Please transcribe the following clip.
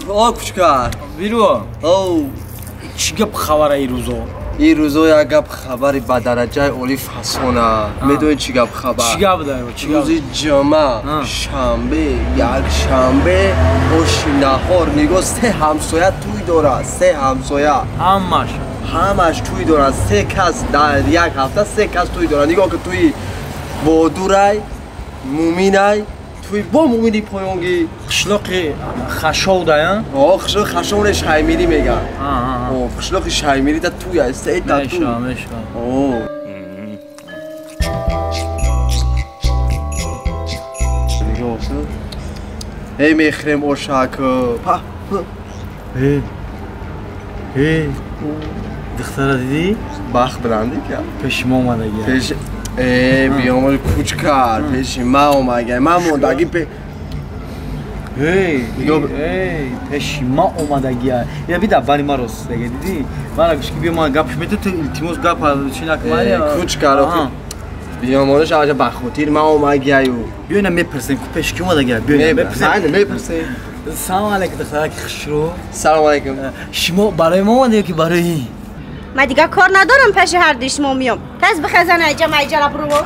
О, кучкар. Биро. Оу. Чӣ гап хабара ин рӯзо? Ин рӯзо як гап хабари ба дараҷаи олӣ фасона. Медонӣ чӣ гап хабар? Чӣ гап дар? Чӣ гап? Рӯзи ҷумъа, шанбе, якшанбе, оши наҳор нигоҳ се ҳамсоя тӯй дорад, се ҳамсоя. Ҳамаш. Ҳамаш тӯй дорад, се кас дар як ҳафта се кас тӯй дорад. Нигоҳ ки тӯи Бодурай, Муминай, туи бо мумини поёнгӣ. Қишлоқи Хашов дая? О, қишлоқи Хашов не Шаймирӣ меган. О, қишлоқи Шаймирӣ да туй аст, се та туй. Меша, меша. О. Нигоҳ кун. Эй мехӯрем ошак. Па. Эй. Эй. Духтара дидӣ? Бахт баландӣ кард. Пеши мо омадагӣ. Пеш биёмад кучкар пеши ма омага ма мондагӣ пе Эй, эй, пеши ма омадагия. Ина бида бани ма рост дега дидӣ? Мана гӯш ки биё ма гапш мету ту илтимос гап чи накмари. Кучкар биёмадаш аҷа ба хотир ма омагияю. Биё ина мепурсем ку пеши ки омадагия. Биё ина мепурсем. Мепурсем. Салом алейкум духтараки хушрӯ. Салом алейкум. Шумо барои мо омадед ё ки барои Ман дигар кор надорам пеши ҳар ду шумо миём. Кас бихезан айҷа майҷара бурво.